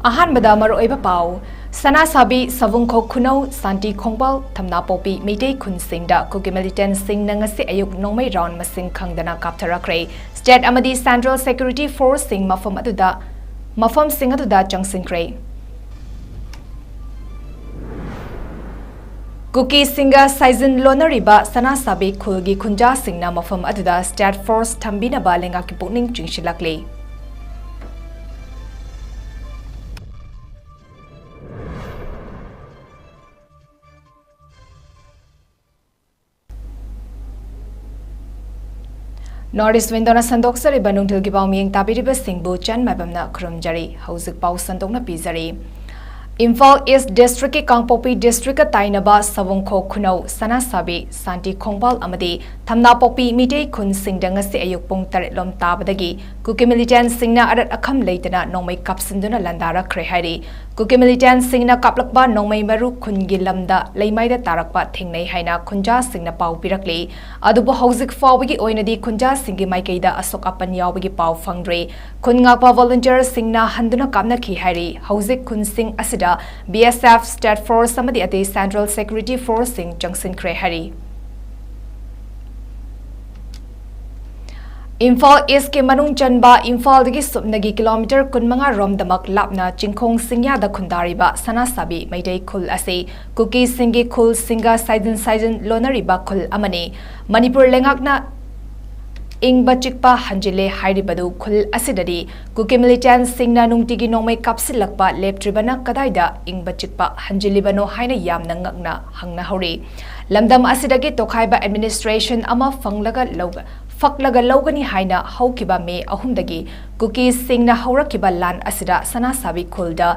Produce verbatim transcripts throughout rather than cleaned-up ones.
ꯑꯍꯥꯟꯕꯗ ꯃꯔꯨꯑꯣꯏꯕ ꯄꯥꯎ꯫ ꯁꯅꯥꯁꯥꯕꯤ, ꯁꯥꯕꯨꯡꯈꯣꯛ ꯈꯨꯅꯧ, ꯁꯥꯟꯇꯤ ꯈꯣꯡꯕꯥꯜ, ꯊꯝꯅꯥꯄꯣꯛꯄꯤ ꯃꯩꯇꯩ ꯈꯨꯟꯁꯤꯡꯗ ꯀꯨꯀꯤ ꯃꯤꯂꯤꯇꯦꯟꯁꯤꯡꯅ ꯉꯁꯤ ꯑꯌꯨꯛ ꯅꯣꯡꯃꯩ ꯔꯥꯎꯟ ꯃꯁꯤꯡ ꯈꯪꯗꯅ ꯀꯥꯞꯊꯔꯛꯈ꯭ꯔꯦ꯫ ꯁ꯭ꯇꯦꯠ ꯑꯃꯗꯤ ꯁꯦꯟꯇ꯭ꯔꯦꯜ ꯁꯦꯀ꯭ꯌꯨꯔꯤꯇꯤ ꯐꯣꯔꯁꯁꯤꯡ ꯃꯐꯝ ꯑꯗꯨꯗ, ꯃꯐꯝꯁꯤꯡ ꯑꯗꯨꯗ ꯆꯪꯁꯤꯟꯈ꯭ꯔꯦ꯫ ꯀꯨꯀꯤꯁꯤꯡꯒ ꯁꯥꯏꯖꯤꯟ ꯂꯣꯟꯅꯔꯤꯕ ꯁꯅꯥꯁꯥꯕꯤ ꯈꯨꯜꯒꯤ ꯈꯨꯟꯖꯥꯁꯤꯡꯅ ꯃꯐꯝ ꯑꯗꯨꯗ ꯁ꯭ꯇꯦꯠ ꯐꯣꯔꯁ ꯊꯝꯕꯤꯅꯕ ꯂꯩꯉꯥꯛꯀꯤ ꯄꯨꯛꯅꯤꯡ ꯆꯤꯡꯁꯤꯜꯂꯛꯂꯤ꯫ North East Window ꯅ ꯁꯟꯗꯣꯛꯆꯔꯤꯕ ꯅꯨꯡꯊꯤꯜꯒꯤ ꯄꯥꯎ ꯃꯤꯠꯌꯦꯡ ꯇꯥꯕꯤꯔꯤꯕꯁꯤꯡꯕꯨ ꯆꯟ ꯃꯥꯏꯕꯝꯅ ꯈꯨꯔꯨꯝꯖꯔꯤ꯫ ꯍꯧꯖꯤꯛ ꯄꯥꯎ ꯁꯟꯗꯣꯛꯅ ꯄꯤꯖꯔꯤ꯫ ꯏꯝꯐꯥꯜ ꯏꯁ꯭ꯠ ꯗꯤꯁꯇ꯭ꯔꯤꯛꯀꯤ ꯀꯥꯡꯄꯣꯛꯄꯤ ꯗꯤꯁꯇ꯭ꯔꯤꯛꯀ ꯇꯥꯏꯅꯕ ꯁꯥꯕꯨꯡꯈꯣꯛ ꯈꯨꯅꯧ, ꯁꯅꯥꯁꯥꯕꯤ, ꯁꯥꯟꯇꯤ ꯈꯣꯡꯕꯥꯜ ꯑꯃꯗꯤ ꯊꯝꯅꯥꯄꯣꯛꯄꯤ ꯃꯤꯇꯩ ꯈꯨꯟꯁꯤꯡꯗ ꯉꯁꯤ ꯑꯌꯨꯛ ꯄꯨꯡ ꯇꯔꯦꯠ ꯂꯣꯝ ꯇꯥꯕꯗꯒꯤ ꯀꯨꯀꯤ ꯃꯤꯂꯤꯇꯦꯟꯁꯤꯡꯅ ꯑꯔꯠ ꯑꯈꯝ ꯂꯩꯇꯅ ꯅꯣꯡꯃꯩ ꯀꯥꯞꯁꯤꯟꯗꯨꯅ ꯂꯥꯟꯗꯥꯔꯛꯈ꯭ꯔꯦ ꯍꯥꯏꯔꯤ꯫ ꯀꯨꯀꯤ ꯃꯤꯂꯤꯇꯦꯟꯁꯤꯡꯅ ꯀꯥꯞꯂꯛꯄ ꯅꯣꯡꯃꯩ ꯃꯔꯨ ꯈꯨꯟꯒꯤ ꯂꯝꯗ ꯂꯩꯃꯥꯏꯗ ꯇꯥꯔꯛꯄ ꯊꯦꯡꯅꯩ ꯍꯥꯏꯅ ꯈꯨꯟꯖꯥꯁꯤꯡꯅ ꯄꯥꯎ ꯄꯤꯔꯛꯂꯤ꯫ ꯑꯗꯨꯕꯨ ꯍꯧꯖꯤꯛ ꯐꯥꯎꯕꯒꯤ ꯑꯣꯏꯅꯗꯤ ꯈꯨꯟꯖꯥꯁꯤꯡꯒꯤ ꯃꯥꯏꯀꯩꯗ ꯑꯁꯣꯛ ꯑꯄꯟ ꯌꯥꯎꯕꯒꯤ ꯄꯥꯎ ꯐꯪꯗ꯭ꯔꯤ꯫ ꯈꯨꯟ ꯉꯥꯛꯄ ꯚꯣꯂꯨꯟꯇꯤꯌꯔꯁꯤꯡꯅ ꯍꯟꯗꯨꯅ ꯀꯥꯞꯅꯈꯤ ꯍꯥꯏꯔꯤ꯫ ꯍꯧꯖꯤꯛ ꯈꯨꯟꯁꯤꯡ ꯑꯁꯤꯗ ꯕꯤ ꯑꯦꯁ ꯑꯦꯐ, ꯁ꯭ꯇꯦꯠ ꯐꯣꯔꯁ ꯑꯃꯗꯤ ꯑꯇꯩ ꯁꯦꯟꯇ꯭ꯔꯦꯜ ꯁꯦꯀ꯭ꯌꯨꯔꯤꯇꯤ ꯐꯣꯔꯁꯁꯤꯡ ꯆꯪꯁꯤꯟꯈ꯭ꯔꯦ ꯍꯥꯏꯔꯤ꯫ ꯏꯝꯐꯥꯜ ꯏꯁ꯭ꯠꯀꯤ ꯃꯅꯨꯡ ꯆꯟꯕ ꯏꯝꯐꯥꯜꯗꯒꯤ ꯁꯨꯞꯅꯒꯤ ꯀꯤꯂꯣꯃꯤꯇꯔ ꯀꯨꯟꯃꯉꯥ ꯔꯣꯝꯗꯃꯛ ꯂꯥꯞꯅ ꯆꯤꯡꯈꯣꯡ ꯆꯤꯡꯌꯥꯗ ꯈꯨꯟꯗꯥꯔꯤꯕ ꯁꯅꯥꯁꯥꯕꯤ ꯃꯩꯇꯩ ꯈꯨꯜ ꯑꯁꯤ ꯀꯨꯀꯤꯁꯤꯡꯒꯤ ꯈꯨꯜꯁꯤꯡꯒ ꯁꯥꯏꯖꯤꯟ ꯁꯥꯏꯖꯤꯟ ꯂꯣꯟꯅꯔꯤꯕ ꯈꯨꯜ ꯑꯃꯅꯤ꯫ ꯃꯅꯤꯄꯨꯔ ꯂꯩꯉꯥꯛꯅ ꯏꯪꯕ ꯆꯤꯛꯄ ꯍꯟꯖꯤꯜꯂꯦ ꯍꯥꯏꯔꯤꯕꯗꯨ ꯈꯨꯜ ꯑꯁꯤꯗꯗꯤ ꯀꯨꯀꯤ ꯃꯤꯂꯤꯇꯦꯟꯁꯤꯡꯅ ꯅꯨꯡꯇꯤꯒꯤ ꯅꯣꯡꯃꯩ ꯀꯥꯞꯁꯤꯜꯂꯛꯄ ꯂꯦꯞꯇ꯭ꯔꯤꯕꯅ ꯀꯗꯥꯏꯗ ꯏꯪꯕ ꯆꯤꯛꯄ ꯍꯟꯖꯤꯜꯂꯤꯕꯅꯣ ꯍꯥꯏꯅ ꯌꯥꯝꯅ ꯉꯛꯅ ꯍꯪꯅꯍꯧꯔꯤ꯫ ꯂꯝꯗꯝ ꯑꯁꯤꯗꯒꯤ ꯇꯣꯈꯥꯏꯕ ꯑꯦꯗꯃꯤꯅꯤꯁꯇ꯭ꯔꯦꯁꯟ ꯑꯃ ꯐꯪꯂꯒ ꯂꯧꯒ-, ꯐꯛꯂꯒ ꯂꯧꯒꯅꯤ ꯍꯥꯏꯅ ꯍꯧꯈꯤꯕ ꯃꯦ ꯑꯍꯨꯝꯗꯒꯤ ꯀꯨꯀꯤꯁꯤꯡꯅ ꯍꯧꯔꯛꯈꯤꯕ ꯂꯥꯟ ꯑꯁꯤꯗ ꯁꯅꯥꯁꯥꯕꯤ ꯈꯨꯜꯗ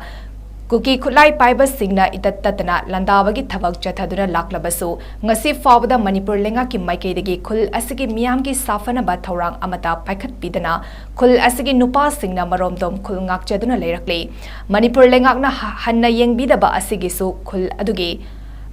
ꯀꯨꯀꯤ ꯈꯨꯠꯂꯥꯏ ꯄꯥꯏꯕꯁꯤꯡꯅ ꯏꯇꯠ ꯇꯠꯇꯅ ꯂꯥꯟꯗꯥꯕꯒꯤ ꯊꯕꯛ ꯆꯠꯊꯗꯨꯅ ꯂꯥꯛꯂꯕꯁꯨ, ꯉꯁꯤ ꯐꯥꯎꯕꯗ ꯃꯅꯤꯄꯨꯔ ꯂꯩꯉꯥꯛꯀꯤ ꯃꯥꯏꯀꯩꯗꯒꯤ ꯈꯨꯜ ꯑꯁꯤꯒꯤ ꯃꯤꯌꯥꯝꯒꯤ ꯁꯥꯐꯅꯕ ꯊꯧꯔꯥꯡ ꯑꯃꯠꯇ ꯄꯥꯏꯈꯠꯄꯤꯗꯅ, ꯈꯨꯜ ꯑꯁꯤꯒꯤ ꯅꯨꯄꯥꯁꯤꯡꯅ ꯃꯔꯣꯝꯗꯣꯝ ꯈꯨꯜ ꯉꯥꯛꯆꯗꯨꯅ ꯂꯩꯔꯛꯂꯤ꯫ ꯃꯅꯤꯄꯨꯔ ꯂꯩꯉꯥꯛꯅ ꯍ-, ꯍꯟꯅ ꯌꯦꯡꯕꯤꯗꯕ ꯑꯁꯤꯒꯤꯁꯨ ꯈꯨꯜ ꯑꯗꯨꯒꯤ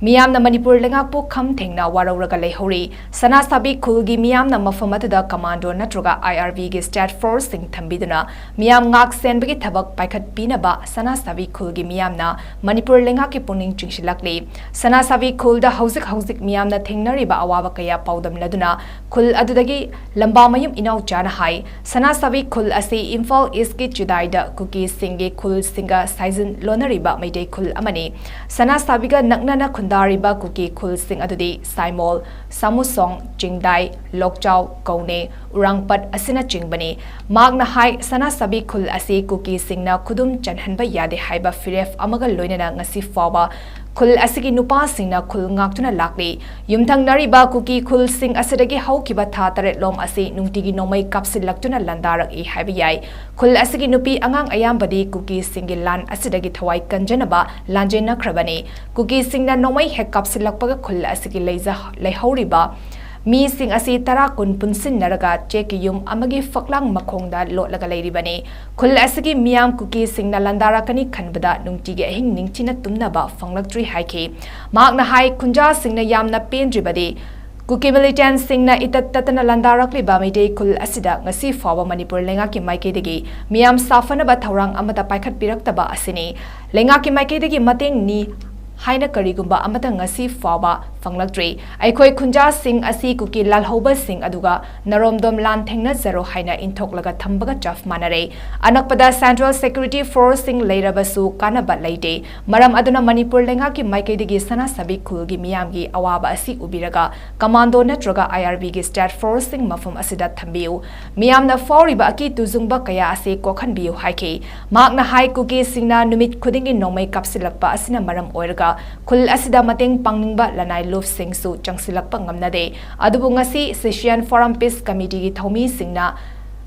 ꯃꯤꯌꯥꯝꯅ ꯃꯅꯤꯄꯨꯔ ꯂꯩꯉꯥꯛꯄꯨ ꯈꯝ ꯊꯦꯡꯅ ꯋꯥꯔꯧꯔꯒ ꯂꯩꯍꯧꯔꯤ꯫ ꯁꯅꯥꯁꯥꯕꯤ ꯈꯨꯜꯒꯤ ꯃꯤꯌꯥꯝꯅ ꯃꯐꯝ ꯑꯗꯨꯗ ꯀꯃꯥꯟꯗꯣ ꯅꯠꯇ꯭ꯔꯒ ꯑꯥꯏ ꯑꯥꯔ ꯕꯤꯒꯤ ꯁ꯭ꯇꯦꯠ ꯐꯣꯔꯁꯁꯤꯡ ꯊꯝꯕꯤꯗꯨꯅ ꯃꯤꯌꯥꯝ ꯉꯥꯛ ꯁꯦꯟꯕꯒꯤ ꯊꯕꯛ ꯄꯥꯏꯈꯠꯄꯤꯅꯕ ꯁꯅꯥꯁꯥꯕꯤ ꯈꯨꯜꯒꯤ ꯃꯤꯌꯥꯝꯅ ꯃꯅꯤꯄꯨꯔ ꯂꯩꯉꯥꯛꯀꯤ ꯄꯨꯛꯅꯤꯡ ꯆꯤꯡꯁꯤꯜꯂꯛꯂꯤ꯫ ꯁꯅꯥꯁꯥꯕꯤ ꯈꯨꯜꯗ ꯍꯧꯖꯤꯛ ꯍꯧꯖꯤꯛ ꯃꯤꯌꯥꯝꯅ ꯊꯦꯡꯅꯔꯤꯕ ꯑꯋꯥꯕ ꯀꯌꯥ ꯄꯥꯎꯗꯝꯂꯗꯨꯅ ꯈꯨꯜ ꯑꯗꯨꯗꯒꯤ ꯂꯝꯕꯥꯃꯌꯨꯝ ꯏꯅꯥꯎꯆꯥꯅ ꯍꯥꯏ, ꯁꯅꯥꯁꯥꯕꯤ ꯈꯨꯜ ꯑꯁꯤ ꯏꯝꯐꯥꯜ ꯏꯁꯀꯤ ꯆꯤꯗꯥꯏꯗ ꯀꯨꯀꯤꯁꯤꯡꯒꯤ ꯈꯨꯜꯁꯤꯡꯒ ꯁꯥꯏꯖꯤꯟ ꯂꯣꯟꯅꯔꯤꯕ ꯃꯩꯇꯩ ꯈꯨꯜ ꯑꯃꯅꯤ꯫ ꯁꯅꯥꯁꯥꯕꯤꯒ ꯅꯛꯅꯅ ꯈꯨꯟꯗꯥꯔꯤꯕ ꯀꯨꯀꯤ ꯈꯨꯜꯁꯤꯡ ꯑꯗꯨꯗꯤ ꯁꯥꯏꯃꯣꯜ, ꯁꯥꯃꯨꯁꯣꯡ, ꯆꯤꯡꯗꯥꯏ, ꯂꯣꯛꯆꯥꯎ, ꯀꯧꯅꯦ, ꯎꯔꯥꯡꯄꯠ ꯑꯁꯤꯅꯆꯤꯡꯕꯅꯤ꯫ ꯃꯍꯥꯛꯅ ꯍꯥꯏ, ꯁꯅꯥꯁꯥꯕꯤ ꯈꯨꯜ ꯑꯁꯤ ꯀꯨꯀꯤꯁꯤꯡꯅ ꯈꯨꯗꯨꯝ ꯆꯟꯍꯟꯕ ꯌꯥꯗꯦ ꯍꯥꯏꯕ ꯐꯤꯔꯦꯞ ꯑꯃꯒ ꯂꯣꯏꯅꯅ ꯉꯁꯤ ꯐꯥꯎꯕ ꯈꯨꯜ ꯑꯁꯤꯒꯤ ꯅꯨꯄꯥꯁꯤꯡꯅ ꯈꯨꯜ ꯉꯥꯛꯇꯨꯅ ꯂꯥꯛꯂꯤ꯫ ꯌꯨꯝꯊꯪꯅꯔꯤꯕ ꯀꯨꯀꯤ ꯈꯨꯜꯁꯤꯡ ꯑꯁꯤꯗꯒꯤ ꯍꯧꯈꯤꯕ ꯊꯥ ꯇꯔꯦꯠꯂꯣꯝ ꯑꯁꯤ ꯅꯨꯡꯇꯤꯒꯤ ꯅꯣꯡꯃꯩ ꯀꯥꯞꯁꯤꯜꯂꯛꯇꯨꯅ ꯂꯥꯟꯗꯥꯔꯛꯏ ꯍꯥꯏꯕ ꯌꯥꯏ꯫ ꯈꯨꯜ ꯑꯁꯤꯒꯤ ꯅꯨꯄꯤ ꯑꯉꯥꯡ ꯑꯌꯥꯝꯕꯗꯤ ꯀꯨꯀꯤꯁꯤꯡꯒꯤ ꯂꯥꯟ ꯑꯁꯤꯗꯒꯤ ꯊꯋꯥꯏ ꯀꯟꯖꯅꯕ ꯂꯥꯟꯖꯦꯟꯅꯈ꯭ꯔꯕꯅꯤ꯫ ꯀꯨꯀꯤꯁꯤꯡꯅ ꯅꯣꯡꯃꯩ ꯍꯦꯛ ꯀꯥꯞꯁꯤꯜꯂꯛꯄꯒ ꯈꯨꯜ ꯑꯁꯤꯒꯤ ꯂꯩꯖ-, ꯂꯩꯍꯧꯔꯤꯕ ꯃꯤꯁꯤꯡ ꯑꯁꯤ ꯇꯔꯥ ꯀꯨꯟ ꯄꯨꯟꯁꯤꯟꯅꯔꯒ ꯆꯦꯛꯀꯤ ꯌꯨꯝ ꯑꯃꯒꯤ ꯐꯛꯂꯥꯡ ꯃꯈꯣꯡꯗ ꯂꯣꯠꯂꯒ ꯂꯩꯔꯤꯕꯅꯤ꯫ ꯈꯨꯜ ꯑꯁꯤꯒꯤ ꯃꯤꯌꯥꯝ ꯀꯨꯀꯤꯁꯤꯡꯅ ꯂꯥꯟꯗꯥꯔꯛꯀꯅꯤ ꯈꯟꯕꯗ ꯅꯨꯡꯇꯤꯒꯤ ꯑꯍꯤꯡ ꯅꯤꯡꯊꯤꯅ ꯇꯨꯝꯅꯕ ꯐꯪꯂꯛꯇ꯭ꯔꯤ ꯍꯥꯏꯈꯤ꯫ ꯃꯍꯥꯛꯅ ꯍꯥꯏ, ꯈꯨꯟꯖꯥꯁꯤꯡꯅ ꯌꯥꯝꯅ ꯄꯦꯟꯗ꯭ꯔꯤꯕꯗꯤ ꯀꯨꯀꯤ ꯃꯤꯂꯤꯇꯦꯟꯠꯁꯤꯡꯅ ꯏꯇꯠ ꯇꯠꯇꯅ ꯂꯥꯟꯗꯥꯔꯛꯂꯤꯕ ꯃꯩꯇꯩ ꯈꯨꯜ ꯑꯁꯤꯗ ꯉꯁꯤ ꯐꯥꯎꯕ ꯃꯅꯤꯄꯨꯔ ꯂꯩꯉꯥꯛꯀꯤ ꯃꯥꯏꯀꯩꯗꯒꯤ ꯃꯤꯌꯥꯝ ꯁꯥꯐꯅꯕ ꯊꯧꯔꯥꯡ ꯑꯃꯠꯇ ꯄꯥꯏꯈꯠꯄꯤꯔꯛꯇꯕ ꯑꯁꯤꯅꯤ꯫ ꯂꯩꯉꯥꯛꯀꯤ ꯃꯥꯏꯀꯩꯗꯒꯤ ꯃꯇꯦꯡꯅꯤ ꯍꯥꯏꯅ ꯀꯔꯤꯒꯨꯝꯕ ꯑꯃꯠꯇ ꯉꯁꯤ ꯐꯥꯎꯕ ꯐꯪꯂꯛꯇ꯭ꯔꯤ꯫ ꯑꯩꯈꯣꯏ ꯈꯨꯟꯖꯥꯁꯤꯡ ꯑꯁꯤ ꯀꯨꯀꯤ ꯂꯥꯜꯍꯧꯕꯁꯤꯡ ꯑꯗꯨꯒ ꯅꯔꯣꯝꯗꯣꯝ ꯂꯥꯟ ꯊꯦꯡꯅꯖꯔꯣ ꯍꯥꯏꯅ ꯏꯟꯊꯣꯛꯂꯒ ꯊꯝꯕꯒ ꯆꯞ ꯃꯥꯟꯅꯔꯦ꯫ ꯑꯅꯛꯄꯗ ꯁꯦꯟꯇ꯭ꯔꯦꯜ ꯁꯦꯀ꯭ꯌꯨꯔꯤꯇꯤ ꯐꯣꯔꯁꯁꯤꯡ ꯂꯩꯔꯕꯁꯨ ꯀꯥꯟꯅꯕ ꯂꯩꯇꯦ꯫ ꯃꯔꯝ ꯑꯗꯨꯅ ꯃꯅꯤꯄꯨꯔ ꯂꯩꯉꯥꯛꯀꯤ ꯃꯥꯏꯀꯩꯗꯒꯤ ꯁꯅꯥꯁꯥꯕꯤ ꯈꯨꯜꯒꯤ ꯃꯤꯌꯥꯝꯒꯤ ꯑꯋꯥꯕ ꯑꯁꯤ ꯎꯕꯤꯔꯒ ꯀꯃꯥꯟꯗꯣ ꯅꯠꯇ꯭ꯔꯒ ꯑꯥꯏ ꯑꯥꯔ ꯕꯤꯒꯤ ꯁ꯭ꯇꯦꯠ ꯐꯣꯔꯁꯁꯤꯡ ꯃꯐꯝ ꯑꯁꯤꯗ ꯊꯝꯕꯤꯌꯨ꯫ ꯃꯤꯌꯥꯝꯅ ꯐꯥꯎꯔꯤꯕ ꯑꯀꯤ ꯇꯨꯖꯨꯡꯕ ꯀꯌꯥ ꯑꯁꯤ ꯀꯣꯛꯍꯟꯕꯤꯌꯨ ꯍꯥꯏꯈꯤ꯫ ꯃꯍꯥꯛꯅ ꯍꯥꯏ, ꯀꯨꯀꯤꯁꯤꯡꯅ ꯅꯨꯃꯤꯠ ꯈꯨꯗꯤꯡꯒꯤ ꯅꯣꯡꯃꯩ ꯀꯥꯞꯁꯤꯜꯂꯛꯄ ꯑꯁꯤꯅ ꯃꯔꯝ ꯑꯣꯏꯔꯒ ꯈꯨꯜ ꯑꯁꯤꯗ ꯃꯇꯦꯡ ꯄꯥꯡꯅꯤꯡꯕ ꯂꯅꯥꯏ ꯂꯨꯞꯁꯤꯡꯁꯨ ꯆꯪꯁꯤꯜꯂꯛꯄ ꯉꯝꯅꯗꯦ꯫ ꯑꯗꯨꯕꯨ ꯉꯁꯤ ꯁꯤꯁꯤꯌꯥꯟ ꯐꯣꯔꯝ ꯄꯤꯁ ꯀꯃꯤꯇꯤꯒꯤ ꯊꯧꯃꯤꯁꯤꯡꯅ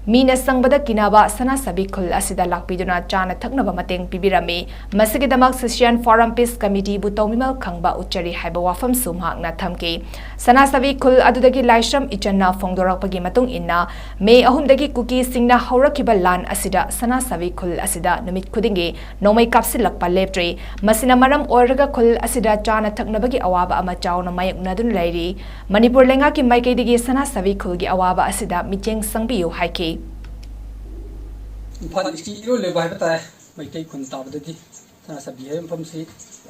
ꯃꯤꯅ ꯆꯪꯕꯗ ꯀꯤꯅꯕ ꯁꯅꯥꯁꯥꯕꯤ ꯈꯨꯜ ꯑꯁꯤꯗ ꯂꯥꯛꯄꯤꯗꯨꯅ ꯆꯥꯅ ꯊꯛꯅꯕ ꯃꯇꯦꯡ ꯄꯤꯕꯤꯔꯝꯃꯤ꯫ ꯃꯁꯤꯒꯤꯗꯃꯛ ꯁꯤꯁꯤꯌꯥꯟ ꯐꯣꯔꯝ ꯄꯤꯁ ꯀꯃꯤꯇꯤꯕꯨ ꯇꯧꯃꯤꯃꯜ ꯈꯪꯕ ꯎꯠꯆꯔꯤ ꯍꯥꯏꯕ ꯋꯥꯐꯝꯁꯨ ꯃꯍꯥꯛꯅ ꯊꯝꯈꯤ꯫ ꯁꯅꯥꯁꯥꯕꯤ ꯈꯨꯜ ꯑꯗꯨꯗꯒꯤ ꯂꯥꯏꯁ꯭ꯔꯝ ꯏꯆꯟꯅ ꯐꯣꯡꯗꯣꯔꯛꯄꯒꯤ ꯃꯇꯨꯡ ꯏꯟꯅ, ꯃꯦ ꯑꯍꯨꯝꯗꯒꯤ ꯀꯨꯀꯤꯁꯤꯡꯅ ꯍꯧꯔꯛꯈꯤꯕ ꯂꯥꯟ ꯑꯁꯤꯗ ꯁꯅꯥꯁꯥꯕꯤ ꯈꯨꯜ ꯑꯁꯤꯗ ꯅꯨꯃꯤꯠ ꯈꯨꯗꯤꯡꯒꯤ ꯅꯣꯡꯃꯩ ꯀꯥꯞꯁꯤꯜꯂꯛꯄ ꯂꯦꯞꯇ꯭ꯔꯤ꯫ ꯃꯁꯤꯅ ꯃꯔꯝ ꯑꯣꯏꯔꯒ ꯈꯨꯜ ꯑꯁꯤꯗ ꯆꯥꯅ ꯊꯛꯅꯕꯒꯤ ꯑꯋꯥꯕ ꯑꯃ ꯆꯥꯎꯅ ꯃꯥꯌꯣꯛꯅꯗꯨꯅ ꯂꯩꯔꯤ꯫ ꯃꯅꯤꯄꯨꯔ ꯂꯩꯉꯥꯛꯀꯤ ꯃꯥꯏꯀꯩꯗꯒꯤ ꯁꯅꯥꯁꯥꯕꯤ ꯈꯨꯜꯒꯤ ꯑꯋꯥꯕ ꯑꯁꯤꯗ ꯃꯤꯠꯌꯦꯡ ꯆꯪꯕꯤꯌꯨ ꯍꯥꯏꯈꯤ꯫ ꯏꯝꯐꯥꯜ ꯏꯁꯀꯤ ꯏꯔꯣꯏ ꯂꯣꯏꯕ ꯍꯥꯏꯕ ꯇꯥꯔꯦ꯫ ꯃꯩꯇꯩ ꯈꯨꯟ ꯇꯥꯕꯗꯗꯤ ꯁꯅꯥꯁꯥꯕꯤ ꯍꯥꯏꯕ ꯃꯐꯝꯁꯤ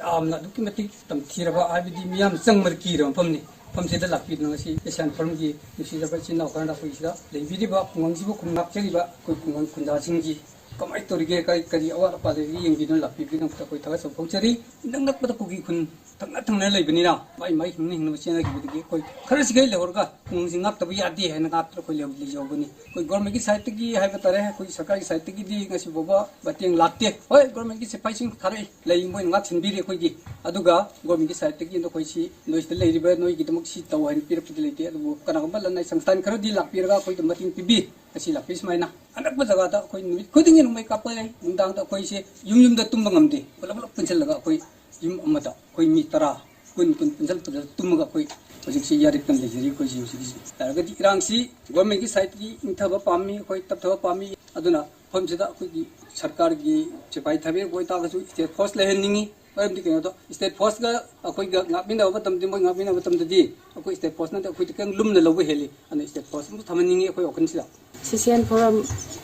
ꯌꯥꯝꯅ ꯑꯗꯨꯛꯀꯤ ꯃꯇꯤꯛ ꯇꯝꯊꯤꯔꯕ, ꯍꯥꯏꯕꯗꯤ ꯃꯤꯌꯥꯝ ꯆꯪꯕꯗ ꯀꯤꯔꯕ ꯃꯐꯝꯅꯤ꯫ ꯃꯐꯝꯁꯤꯗ ꯂꯥꯛꯄꯤꯗꯨꯅ ꯉꯁꯤ ꯁꯤꯁꯤꯌꯥꯟ ꯐꯣꯔꯝꯒꯤ ꯅꯨꯡꯁꯤꯖꯕ ꯏꯆꯤꯟ ꯏꯅꯥꯎ ꯈꯔꯅ ꯑꯩꯈꯣꯏ ꯁꯤꯗ ꯂꯩꯕꯤꯔꯤꯕ ꯈꯨꯡꯒꯪꯁꯤꯕꯨ ꯈꯨꯟ ꯉꯥꯛꯆꯔꯤꯕ ꯑꯩꯈꯣꯏ ꯈꯨꯡꯒꯪ ꯈꯨꯟꯖꯥꯁꯤꯡꯒꯤ ꯀꯃꯥꯏꯅ ꯇꯧꯔꯤꯒꯦ, ꯀꯔꯤ ꯀꯔꯤ ꯑꯋꯥꯠ ꯑꯄꯥ ꯂꯩꯔꯤꯒꯦ ꯌꯦꯡꯕꯤꯗꯨꯅ ꯂꯥꯛꯄꯤꯕꯒꯤꯗꯃꯛꯇ ꯑꯩꯈꯣꯏ ꯊꯥꯒꯠꯆꯕ ꯐꯣꯡꯖꯔꯤ꯫ ꯏꯅꯛ ꯅꯛꯄꯗ ꯀꯨꯀꯤ ꯈꯨꯟ ꯊꯪꯅ ꯊꯪꯅ ꯂꯩꯕꯅꯤꯅ ꯃꯥꯏ ꯃꯥꯏ ꯍꯤꯡꯅ ꯍꯤꯡꯅꯕ ꯆꯦꯟꯅꯈꯤꯕꯗꯒꯤ ꯑꯩꯈꯣꯏ ꯈꯔꯁꯤꯈꯩ ꯂꯩꯍꯧꯔꯒ ꯈꯨꯡꯒꯪꯁꯤ ꯉꯥꯛꯇꯕ ꯌꯥꯗꯦ ꯍꯥꯏꯅ ꯉꯥꯛꯇꯅ ꯑꯩꯈꯣꯏ ꯂꯩꯍꯧ-, ꯂꯩꯖꯍꯧꯕꯅꯤ꯫ ꯑꯩꯈꯣꯏ ꯒꯣꯔꯃꯦꯟꯒꯤ ꯁꯥꯏꯠꯇꯒꯤ ꯍꯥꯏꯕ ꯇꯥꯔꯦ, ꯑꯩꯈꯣꯏ ꯁꯔꯀꯥꯔꯒꯤ ꯁꯥꯏꯠꯇꯒꯤꯗꯤ ꯉꯁꯤ ꯐꯥꯎꯕ ꯃꯇꯦꯡ ꯂꯥꯛꯇꯦ꯫ ꯍꯣꯏ, ꯒꯣꯔꯃꯦꯟꯒꯤ ꯁꯤꯐꯥꯏꯁꯤꯡ ꯊꯥꯔꯛꯏ, ꯂꯩ, ꯃꯣꯏꯅ ꯉꯥꯛ ꯁꯤꯟꯕꯤꯔꯤ ꯑꯩꯈꯣꯏꯒꯤ꯫ ꯑꯗꯨꯒ ꯒꯣꯔꯃꯦꯟꯒꯤ ꯁꯥꯏꯠꯇꯒꯤ ꯑꯩꯈꯣꯏ ꯁꯤ ꯅꯣꯏꯁꯤꯗ ꯂꯩꯔꯤꯕ ꯅꯣꯏꯒꯤꯗꯃꯛ ꯁꯤ ꯇꯧ ꯍꯥꯏꯅ ꯄꯤꯔꯛꯄꯗꯤ ꯂꯩꯇꯦ꯫ ꯑꯗꯨꯕꯨ ꯀꯅꯥꯒꯨꯝꯕ ꯂꯅꯥꯏ ꯁꯪꯁꯊꯥꯟ ꯈꯔꯗꯤ ꯂꯥꯛꯄꯤꯔꯒ ꯑꯩꯈꯣꯏꯗ ꯃꯇꯦꯡ ꯄꯤꯕꯤ꯫ ꯉꯁꯤ ꯂꯥꯛꯄꯤ ꯁꯨꯃꯥꯏꯅ ꯑꯅꯛꯄ ꯖꯒꯥꯗ ꯑꯩꯈꯣꯏ ꯅꯨꯃꯤꯠ ꯈꯨꯗꯤꯡꯒꯤ ꯅꯣꯡꯃꯩ ꯀꯥꯞꯄ ꯂꯩ꯫ ꯅꯨꯡꯗꯥꯡꯗ ꯑꯩꯈꯣꯏꯁꯦ ꯌꯨꯝ ꯌꯨꯝꯗ ꯇꯨꯝꯕ ꯉꯝꯗꯦ꯫ ꯄꯨꯂꯞ ꯄꯨꯂꯞ ꯄꯨꯟꯁꯤꯜꯂꯒ ꯑꯩꯈꯣꯏ ꯌꯨꯝ ꯑꯃꯗ ꯑꯩꯈꯣꯏ ꯃꯤ ꯇꯔꯥ, ꯀꯨꯟ, ꯀꯨꯟ ꯄꯨꯟꯁꯤꯜ ꯄꯨꯟꯁꯤꯜ ꯇꯨꯝꯃꯒ ꯑꯩꯈꯣꯏ ꯍꯧꯖꯤꯛꯁꯤ ꯌꯥꯔꯤꯛꯇꯅ ꯂꯩꯖꯔꯤ꯫ ꯑꯩꯈꯣꯏꯁꯤ ꯍꯧꯖꯤꯛꯁꯤ ꯌꯥꯔꯒꯗꯤ ꯏꯔꯥꯡꯁꯤ ꯒꯣꯔꯃꯦꯟꯒꯤ ꯁꯥꯏꯠꯇꯒꯤ ꯏꯪꯊꯕ ꯄꯥꯝꯃꯤ, ꯑꯩꯈꯣꯏ ꯇꯞꯊꯕ ꯄꯥꯝꯃꯤ꯫ ꯑꯗꯨꯅ ꯃꯐꯝꯁꯤꯗ ꯑꯩꯈꯣꯏꯒꯤ ꯁꯔꯀꯥꯔꯒꯤ ꯁꯤꯐꯥꯏ ꯊꯥꯕꯤꯔꯛꯄ ꯑꯣꯏꯇꯥꯔꯒꯁꯨ ꯏꯁꯇꯦꯠ ꯐꯣꯔꯁ ꯂꯩꯍꯟꯅꯤꯡꯉꯤ꯫ ꯃꯔꯝꯗꯤ ꯀꯩꯅꯣꯗꯣ, ꯏꯁꯇꯦꯠ ꯐꯣꯔꯁꯀ ꯑꯩꯈꯣꯏꯒ ꯉꯥꯛꯃꯤꯟꯅꯕ ꯃꯇꯝꯗꯗꯤ, ꯃꯣꯏ ꯉꯥꯛꯃꯤꯟꯅꯕ ꯃꯇꯝꯗꯗꯤ ꯑꯩꯈꯣꯏ ꯏꯁꯇꯦꯠ ꯐꯣꯔꯁꯅꯗꯤ ꯑꯩꯈꯣꯏꯗ ꯈꯤꯇꯪ ꯂꯨꯝꯅ ꯂꯧꯕ ꯍꯦꯜꯂꯤ꯫ ꯑꯗꯨꯅ ꯏꯁꯇꯦꯠ ꯐꯣꯔꯁ ꯑꯃꯁꯨ ꯊꯝꯍꯟꯅꯤꯡꯉꯤ ꯑꯩꯈꯣꯏ ꯋꯥꯈꯜꯁꯤꯗ꯫ ꯁꯤꯁꯤꯌꯥꯟ ꯐꯣꯔꯝ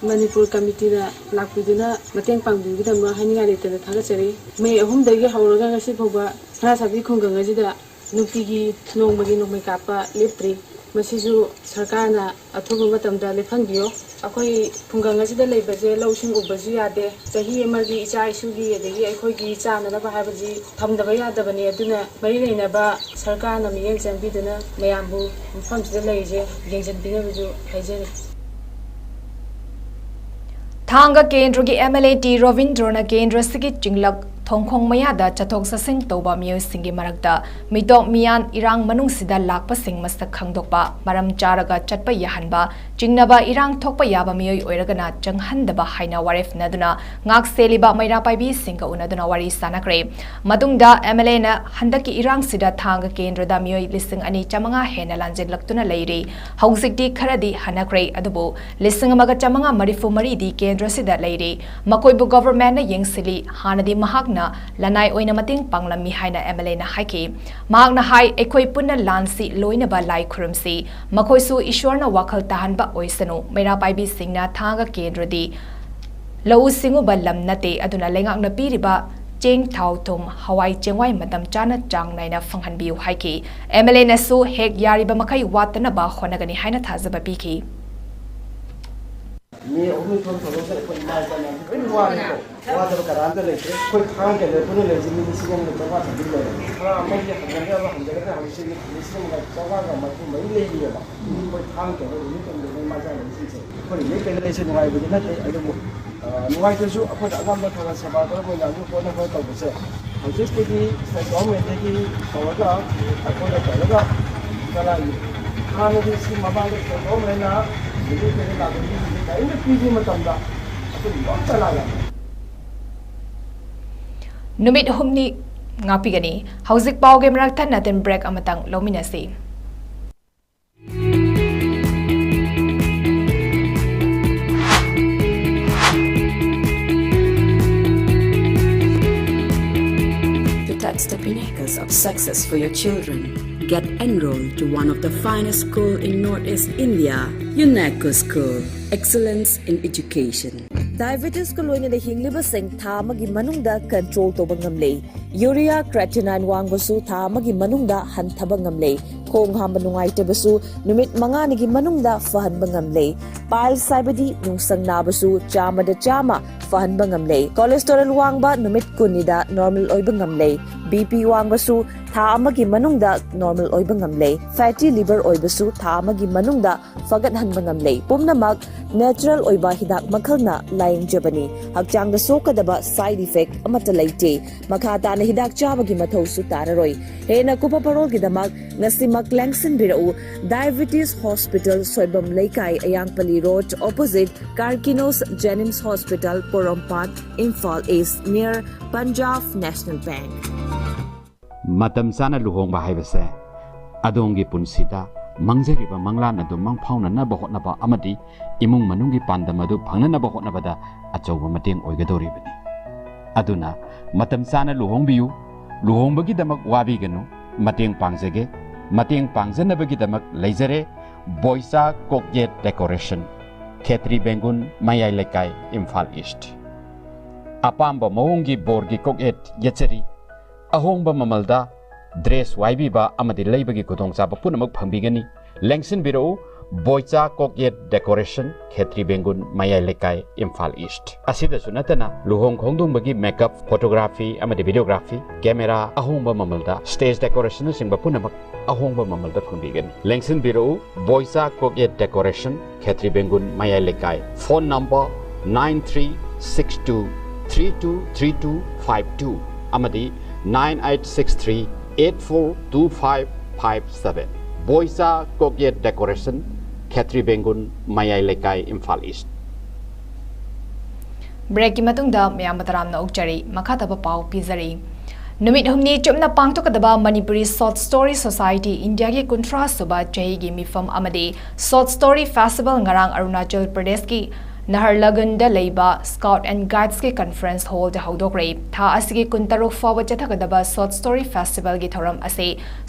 ꯃꯅꯤꯄꯨꯔ ꯀꯃꯤꯇꯤꯅ ꯂꯥꯛꯄꯤꯗꯨꯅ ꯃꯇꯦꯡ ꯄꯥꯡꯕꯤꯕꯒꯤꯗꯃꯛ ꯍꯥꯏꯅꯤꯡꯉꯥꯏ ꯂꯩꯇꯅ ꯊꯥꯒꯠꯆꯔꯤ꯫ ꯃꯦ ꯑꯍꯨꯝꯗꯒꯤ ꯍꯧꯔꯒ ꯉꯁꯤ ꯐꯥꯎꯕ ꯁꯅꯥꯁꯥꯕꯤ ꯈꯨꯡꯒꯪ ꯑꯁꯤꯗ ꯅꯨꯡꯇꯤꯒꯤ ꯅꯣꯡꯃꯒꯤ ꯅꯣꯡꯃꯩ ꯀꯥꯞꯄ ꯂꯦꯞꯇ꯭ꯔꯤ꯫ ꯃꯁꯤꯁꯨ ꯁꯔꯀꯥꯔꯅ ꯑꯊꯨꯕ ꯃꯇꯝꯗ ꯂꯦꯞꯍꯟꯕꯤꯌꯨ꯫ ꯑꯩꯈꯣꯏ ꯈꯨꯡꯒꯪ ꯑꯁꯤꯗ ꯂꯩꯕꯁꯦ ꯂꯧꯁꯤꯡ ꯎꯕꯁꯨ ꯌꯥꯗꯦ꯫ ꯆꯍꯤ ꯑꯃꯒꯤ ꯏꯆꯥ ꯏꯁꯨꯒꯤ ꯑꯗꯒꯤ ꯑꯩꯈꯣꯏꯒꯤ ꯆꯥꯅꯅꯕ ꯍꯥꯏꯕꯁꯤ ꯊꯝꯗꯕ ꯌꯥꯗꯕꯅꯤ꯫ ꯑꯗꯨꯅ ꯃꯔꯤ ꯂꯩꯅꯕ ꯁꯔꯀꯥꯔꯅ ꯃꯤꯠꯌꯦꯡ ꯆꯪꯕꯤꯗꯨꯅ ꯃꯌꯥꯝꯕꯨ ꯃꯐꯝꯁꯤꯗ ꯂꯩꯔꯤꯁꯦ ꯌꯦꯡꯁꯤꯟꯕꯤꯅꯕꯁꯨ ꯍꯥꯏꯖꯔꯤ꯫ ꯊꯥꯡꯒ ꯀꯦꯟꯗ꯭ꯔꯒꯤ ꯑꯦꯝ ꯑꯦꯜ ꯑꯦ ꯇꯤ ꯔꯣꯕꯤꯟꯗ꯭ꯔꯣꯅ ꯀꯦꯟꯗ꯭ꯔꯁꯤꯒꯤ ꯆꯤꯡꯂꯛ ꯈꯣꯡꯈꯣꯡ ꯃꯌꯥꯗ ꯆꯠꯊꯣꯛ ꯆꯠꯁꯤꯟ ꯇꯧꯕ ꯃꯤꯑꯣꯏꯁꯤꯡꯒꯤ ꯃꯔꯛꯇ ꯃꯤꯇꯣꯞ ꯃꯤꯌꯥꯟ ꯏꯔꯥꯡ ꯃꯅꯨꯡꯁꯤꯗ ꯂꯥꯛꯄꯁꯤꯡ ꯃꯁꯛ ꯈꯪꯗꯣꯛꯄ, ꯃꯔꯝ ꯆꯥꯔꯒ ꯆꯠꯄ ꯌꯥꯍꯟꯕ, ꯆꯤꯡꯅꯕ ꯏꯔꯥꯡ ꯊꯣꯛꯄ ꯌꯥꯕ ꯃꯤꯑꯣꯏ ꯑꯣꯏꯔꯒꯅ ꯆꯪꯍꯟꯗꯕ ꯍꯥꯏꯅ ꯋꯥꯔꯦꯞꯅꯗꯨꯅ ꯉꯥꯛ ꯁꯦꯜꯂꯤꯕ ꯃꯩꯔꯥ ꯄꯥꯏꯕꯤꯁꯤꯡꯒ ꯎꯅꯗꯨꯅ ꯋꯥꯔꯤ ꯁꯥꯟꯅꯈ꯭ꯔꯦ꯫ ꯃꯇꯨꯡꯗ MLAꯅ ꯍꯟꯗꯛꯀꯤ ꯏꯔꯥꯡꯁꯤꯗ ꯊꯥꯡꯒ ꯀꯦꯟꯗ꯭ꯔꯗ ꯃꯤꯑꯣꯏ ꯂꯤꯁꯤꯡ ꯑꯅꯤ ꯆꯥꯃꯉꯥ ꯍꯦꯟꯅ ꯂꯥꯟꯖꯦꯜꯂꯛꯇꯨꯅ ꯂꯩꯔꯤ꯫ ꯍꯧꯖꯤꯛꯇꯤ ꯈꯔꯗꯤ ꯍꯟꯅꯈ꯭ꯔꯦ, ꯑꯗꯨꯕꯨ ꯂꯤꯁꯤꯡ ꯑꯃꯒ ꯆꯥꯃꯉꯥ ꯃꯔꯤꯐꯨ ꯃꯔꯤꯗꯤ ꯀꯦꯟꯗ꯭ꯔꯁꯤꯗ ꯂꯩꯔꯤ꯫ ꯃꯈꯣꯏꯕꯨ ꯒꯣꯚꯔꯟꯃꯦꯟꯠꯅ ꯌꯦꯡꯁꯤꯜꯂꯤ꯫ ꯍꯥꯟꯅꯗꯤ ꯃꯍꯥꯛꯅ ꯂꯅꯥꯏ ꯑꯣꯏꯅ ꯃꯇꯦꯡ ꯄꯥꯡꯂꯝꯃꯤ ꯍꯥꯏꯅ MLAꯅ ꯍꯥꯏꯈꯤ꯫ ꯃꯍꯥꯛꯅ ꯍꯥꯏ, ꯑꯩꯈꯣꯏ ꯄꯨꯟꯅ ꯂꯥꯟꯁꯤ ꯂꯣꯏꯅꯕ ꯂꯥꯏ ꯈꯨꯔꯨꯝꯁꯤ꯫ ꯃꯈꯣꯏꯁꯨ ꯏꯁꯣꯔꯅ ꯋꯥꯈꯜ ꯇꯥꯍꯟꯕ ꯑꯣꯏꯁꯅꯨ꯫ ꯃꯩꯔꯥ ꯄꯥꯏꯕꯤꯁꯤꯡꯅ ꯊꯥꯡꯒ ꯀꯦꯟꯗ꯭ꯔꯗꯤ ꯂꯧꯎ ꯁꯤꯡꯎꯕ ꯂꯝ ꯅꯠꯇꯦ, ꯑꯗꯨꯅ ꯂꯩꯉꯥꯛꯅ ꯄꯤꯔꯤꯕ ꯆꯦꯡ, ꯊꯥꯎ, ꯊꯨꯝ, ꯍꯋꯥꯏ ꯆꯦꯡꯋꯥꯏ ꯃꯇꯝ ꯆꯥꯅ ꯆꯥꯡ ꯅꯥꯏꯅ ꯐꯪꯍꯟꯕꯤꯌꯨ ꯍꯥꯏꯈꯤ꯫ MLAꯅꯁꯨ ꯍꯦꯛ ꯌꯥꯔꯤꯕ ꯃꯈꯩ ꯋꯥꯠꯇꯅꯕ ꯍꯣꯠꯅꯒꯅꯤ ꯍꯥꯏꯅ ꯊꯥꯖꯕ ꯄꯤꯈꯤ꯫ ꯃꯤ ꯑꯍꯨꯝ ꯊꯣꯛ ꯊꯕꯛꯁꯦ ꯑꯩꯈꯣꯏ ꯏꯃꯥ ꯏꯆꯥ ꯃꯌꯥꯝꯁꯦ ꯂꯣꯏꯅ ꯋꯥꯔꯦꯀꯣ꯫ ꯋꯥꯗꯕ ꯀꯅꯥꯝꯇ ꯂꯩꯇ꯭ꯔꯦ꯫ ꯑꯩꯈꯣꯏ ꯊꯥꯡ ꯀꯩꯅꯣ ꯄꯨꯟꯅ ꯂꯩꯔꯤꯁꯦ ꯃꯤ ꯂꯤꯁꯤꯡ ꯑꯃꯒ ꯆꯥꯝꯃꯉꯥ ꯆꯥꯇ꯭ꯔꯨꯛ ꯂꯩꯔꯦ꯫ ꯈꯔ ꯑꯃꯒꯤ ꯍꯟꯖꯤꯟꯈ꯭ꯔꯕ ꯍꯟꯖꯤꯟꯈ꯭ꯔꯦ, ꯍꯧꯖꯤꯛꯁꯦ ꯃꯤ ꯂꯤꯁꯤꯡ ꯑꯃꯒ ꯆꯥꯝꯃꯉꯥꯒ ꯃꯔꯤꯐꯨ ꯃꯔꯤ ꯂꯩꯔꯤꯑꯕ꯫ ꯑꯩꯈꯣꯏ ꯊꯥꯡ ꯀꯩꯅꯣ ꯔꯤꯂꯤꯐ ꯀꯦꯝꯞꯇ ꯏꯃꯥ ꯏꯆꯥ ꯂꯩꯔꯤꯁꯤꯡꯁꯦ ꯑꯩꯈꯣꯏ ꯔꯤꯂꯤꯐ ꯀꯦꯝꯞꯇ ꯂꯩꯁꯦ ꯅꯨꯡꯉꯥꯏꯕꯗꯤ ꯅꯠꯇꯦ, ꯑꯗꯨꯕꯨ, ꯑ, ꯅꯨꯡꯉꯥꯏꯇ꯭ꯔꯁꯨ ꯑꯩꯈꯣꯏꯅ ꯑꯉꯝꯕ ꯊꯕꯛ ꯁꯦꯕꯥ ꯇꯧꯔꯒ ꯃꯣꯏꯅ ꯑꯗꯨ ꯄꯣꯠꯅ ꯈꯔ ꯇꯧꯕꯁꯦ ꯍꯧꯖꯤꯛꯄꯨꯗꯤ ꯁ꯭ꯇꯦꯠ ꯒꯣꯚꯔꯟꯃꯦꯟꯠꯇꯒꯤ ꯇꯧꯔꯒ ꯑꯩꯈꯣꯏꯅ ꯇꯧꯔꯒ ꯆꯂꯥꯏꯔꯤ꯫ ꯍꯥꯟꯅꯗꯤ ꯁꯤ ꯃꯃꯥꯡꯗ ꯁ꯭ꯇꯦꯠ ꯒꯣꯚꯔꯟꯃꯦꯟꯠꯅ ꯔꯤꯂꯤꯐ ꯀꯦꯝꯞꯇ ꯂꯥꯛꯄ ꯃꯤꯁꯤꯡꯁꯦ ꯀꯔꯤꯝꯇ ꯄꯤꯗ꯭ꯔꯤ ꯃꯇꯝꯗ ꯑꯩꯈꯣꯏ ꯂꯣꯏ ꯆꯂꯥꯏꯔꯝꯃꯦ꯫ ꯅꯨꯃꯤꯠ ꯍꯨꯝꯅꯤ ꯉꯥꯛꯄꯤꯒꯅꯤ꯫ ꯍꯧꯖꯤꯛ ꯄꯥꯎꯒꯤ ꯃꯔꯛ ꯊꯠꯅ ꯇꯤꯟ ꯕ꯭ꯔꯦꯛ ꯑꯃꯇꯪ ꯂꯧꯃꯤꯟꯅꯁꯤ꯫ To touch the pinnacles of success for your children, get enrolled to one of the finest school in Northeast India, UNESCO School, Excellence in Education. Diabetesꯀ ꯂꯣꯏꯅꯅ ꯍꯤꯡꯂꯤꯕꯁꯤꯡ ꯊꯥ ꯑꯃꯒꯤ ꯃꯅꯨꯡꯗ control ꯇꯧꯕ ꯉꯝꯂꯦ꯫ Urea creatinine ꯋꯥꯡꯕꯁꯨ ꯊꯥ ꯑꯃꯒꯤ ꯃꯅꯨꯡꯗ ꯍꯟꯊꯕ ꯉꯝꯂꯦ꯫ ꯈꯣꯡ ꯍꯥꯝꯕ ꯅꯨꯡꯉꯥꯏꯇꯕꯁꯨ ꯅꯨꯃꯤꯠ ꯃꯉꯥꯅꯤꯒꯤ ꯃꯅꯨꯡꯗ ꯐꯍꯟꯕ ꯉꯝꯂꯦ꯫ Piles ꯍꯥꯏꯕꯗꯤ ꯅꯨꯡꯁꯪ ꯅꯥꯕꯁꯨ ꯆꯥꯝꯃꯗ ꯆꯥꯝꯃ ꯐꯍꯟꯕ ꯉꯝꯂꯦ꯫ Cholesterol ꯋꯥꯡꯕ ꯅꯨꯃꯤꯠ ꯀꯨꯟꯅꯤꯗ normal ꯑꯣꯏꯕ ꯉꯝꯂꯦ꯫ BP ꯋꯥꯡꯕꯁꯨ ꯊꯥ ꯑꯃꯒꯤ ꯃꯅꯨꯡꯗ normal ꯑꯣꯏꯕ ꯉꯝꯂꯦ꯫ Fatty liver ꯑꯣꯏꯕꯁꯨ ꯊꯥ ꯑꯃꯒꯤ ꯃꯅꯨꯡꯗ ꯐꯒꯠꯍꯟꯕ ꯉꯝꯂꯦ꯫ ꯄꯨꯝꯅꯃꯛ natural ꯑꯣꯏꯕ ꯍꯤꯗꯥꯛ ꯃꯈꯜꯅ ꯂꯥꯌꯦꯡꯖꯕꯅꯤ꯫ ꯍꯛꯆꯥꯡꯗ ꯁꯣꯛꯀꯗꯕ side effect ꯑꯃꯠꯇ ꯂꯩꯇꯦ꯫ ꯃꯈꯥ ꯇꯥꯅ ꯍꯤꯗꯥꯛ ꯆꯥꯕꯒꯤ ꯃꯊꯧꯁꯨ ꯇꯥꯔꯔꯣꯏ꯫ ꯍꯦꯟꯅ ꯀꯨꯞꯄ ꯄꯥꯎꯔꯣꯜꯒꯤꯗꯃꯛ ꯉꯁꯤꯃꯛ ꯂꯦꯡꯁꯤꯟꯕꯤꯔꯛꯎ꯫ Diabetes Hospital, ꯁꯣꯏꯕꯝ ꯂꯩꯀꯥꯏ, ꯑꯌꯥꯡꯄꯜꯂꯤ Road, opposite Karkinos Jenims Hospital, ꯄꯣꯔꯣꯝꯄꯥꯠ, Imphal East, near Punjab National Bank꯫ ꯃꯇꯝ ꯆꯥꯅ ꯂꯨꯍꯣꯡꯕ ꯍꯥꯏꯕꯁꯦ ꯑꯗꯣꯝꯒꯤ ꯄꯨꯟꯁꯤꯗ ꯃꯪꯖꯔꯤꯕ ꯃꯪꯂꯥꯟ ꯑꯗꯨ ꯃꯪꯐꯥꯎꯅꯅꯕ ꯍꯣꯠꯅꯕ ꯑꯃꯗꯤ ꯏꯃꯨꯡ ꯃꯅꯨꯡꯒꯤ ꯄꯥꯟꯗꯝ ꯑꯗꯨ ꯐꯪꯅꯅꯕ ꯍꯣꯠꯅꯕꯗ ꯑꯆꯧꯕ ꯃꯇꯦꯡ ꯑꯣꯏꯒꯗꯧꯔꯤꯕꯅꯤ꯫ ꯑꯗꯨꯅ ꯃꯇꯝ ꯆꯥꯅ ꯂꯨꯍꯣꯡꯕꯤꯌꯨ꯫ ꯂꯨꯍꯣꯡꯕꯒꯤꯗꯃꯛ ꯋꯥꯕꯤꯒꯅꯨ꯫ ꯃꯇꯦꯡ ꯄꯥꯡꯖꯒꯦ꯫ ꯃꯇꯦꯡ ꯄꯥꯡꯖꯅꯕꯒꯤꯗꯃꯛ ꯂꯩꯖꯔꯦ ꯕꯣꯏꯆꯥ ꯀꯣꯛꯌꯦꯠ ꯗꯦꯀꯣꯔꯦꯁꯟ, ꯈꯦꯇ꯭ꯔꯤ ꯕꯦꯡꯒꯨꯟ, ꯃꯌꯥꯏ ꯂꯩꯀꯥꯏ, ꯏꯝꯐꯥꯜ ꯏꯁ꯭ꯠ꯫ ꯑꯄꯥꯝꯕ ꯃꯑꯣꯡꯒꯤ ꯕꯣꯔꯒꯤ ꯀꯣꯛꯌꯦꯠ ꯌꯦꯠꯆꯔꯤ꯫ ꯑꯍꯣꯡꯕ ꯃꯃꯜꯗ ꯗ꯭ꯔꯦꯁ ꯋꯥꯏꯕꯤꯕ ꯑꯃꯗꯤ ꯂꯩꯕꯒꯤ ꯈꯨꯗꯣꯡꯆꯥꯕ ꯄꯨꯝꯅꯃꯛ ꯐꯪꯕꯤꯒꯅꯤ꯫ ꯂꯦꯡꯁꯤꯟꯕꯤꯔꯛꯎ, ꯕꯣꯏꯆꯥ ꯀꯣꯛꯌꯦꯠ ꯗꯦꯀꯣꯔꯦꯁꯟ, ꯈꯦꯇ꯭ꯔꯤ ꯕꯦꯡꯒꯨꯟ, ꯃꯌꯥꯏ ꯂꯩꯀꯥꯏ, ꯏꯝꯐꯥꯜ ꯏꯁ꯭ꯠ꯫ ꯑꯁꯤꯗꯁꯨ ꯅꯠꯇꯅ ꯂꯨꯍꯣꯡ ꯈꯣꯡꯗꯣꯡꯕꯒꯤ ꯃꯦꯀꯞ, ꯐꯣꯇꯣꯒ꯭ꯔꯥꯐꯤ ꯑꯃꯗꯤ ꯚꯤꯗꯤꯑꯣꯒ꯭ꯔꯥꯐꯤ, ꯀꯦꯃꯦꯔꯥ ꯑꯍꯣꯡꯕ ꯃꯃꯜꯗ, ꯁ꯭ꯇꯦꯖ ꯗꯦꯀꯣꯔꯦꯁꯟꯅꯆꯤꯡꯕ ꯄꯨꯝꯅꯃꯛ ꯑꯍꯣꯡꯕ ꯃꯃꯜꯗ ꯐꯪꯕꯤꯒꯅꯤ꯫ ꯂꯦꯡꯁꯤꯟꯕꯤꯔꯛꯎ, ꯕꯣꯏꯆꯥ ꯀꯣꯛꯌꯦꯠ ꯗꯦꯀꯣꯔꯦꯁꯟ, ꯈꯦꯇ꯭ꯔꯤ ꯕꯦꯡꯒꯨꯟ, ꯃꯌꯥꯏ ꯂꯩꯀꯥꯏ꯫ Phone number nine three six two three two three two five two ꯑꯃꯗꯤ nine eight six three eight four two five five seven꯫ ꯕꯣꯏꯆꯥ ꯀꯣꯛꯌꯦꯠ ꯗꯦꯀꯣꯔꯦꯁꯟ, ꯈꯦꯇ꯭ꯔꯤ ꯕꯦꯡꯒꯨꯟ, ꯃꯌꯥꯏ ꯂꯩꯀꯥꯏ, ꯏꯝꯐꯥꯜ ꯏꯁ꯭ꯠ꯫ ꯕ꯭ꯔꯦꯛꯀꯤ ꯃꯇꯨꯡꯗ ꯃꯌꯥꯝꯕꯨ ꯇꯔꯥꯝꯅ ꯑꯣꯛꯆꯔꯤ꯫ ꯃꯈꯥ ꯇꯥꯕ ꯄꯥꯎ ꯄꯤꯖꯔꯤ꯫ ꯅꯨꯃꯤꯠ ꯍꯨꯝꯅꯤ ꯆꯨꯞꯅ ꯄꯥꯡꯊꯣꯛꯀꯗꯕ ꯃꯅꯤꯄꯨꯔꯤ ꯁꯣꯔꯠ ꯁ꯭ꯇꯣꯔꯤ ꯁꯣꯁꯥꯏꯇꯤ ꯏꯟꯗꯤꯌꯥꯒꯤ ꯀꯨꯟꯊ꯭ꯔꯥ ꯁꯨꯕ ꯆꯍꯤꯒꯤ ꯃꯤꯐꯝ ꯑꯃꯗꯤ ꯁꯣꯔꯠ ꯁ꯭ꯇꯣꯔꯤ ꯐꯦꯁꯇꯤꯚꯦꯜ ꯉꯔꯥꯡ ꯑꯔꯨꯅꯥꯆꯜ ꯄ꯭ꯔꯗꯦꯁꯀꯤ ꯅꯍꯔꯂꯒꯨꯟꯗ ꯂꯩꯕ ꯁ꯭ꯀꯥꯎꯠ ꯑꯦꯟ ꯒꯥꯏꯗꯁꯀꯤ ꯀꯟꯐꯔꯦꯟꯁ ꯍꯣꯜꯗ ꯍꯧꯗꯣꯛꯈ꯭ꯔꯦ꯫ ꯊꯥ ꯑꯁꯤꯒꯤ ꯀꯨꯟꯇꯔꯨꯛ ꯐꯥꯎꯕ ꯆꯠꯊꯒꯗꯕ ꯁꯣꯔꯠ ꯁ꯭ꯇꯣꯔꯤ ꯐꯦꯁꯇꯤꯚꯦꯜꯒꯤ ꯊꯧꯔꯝ ꯑꯁꯤ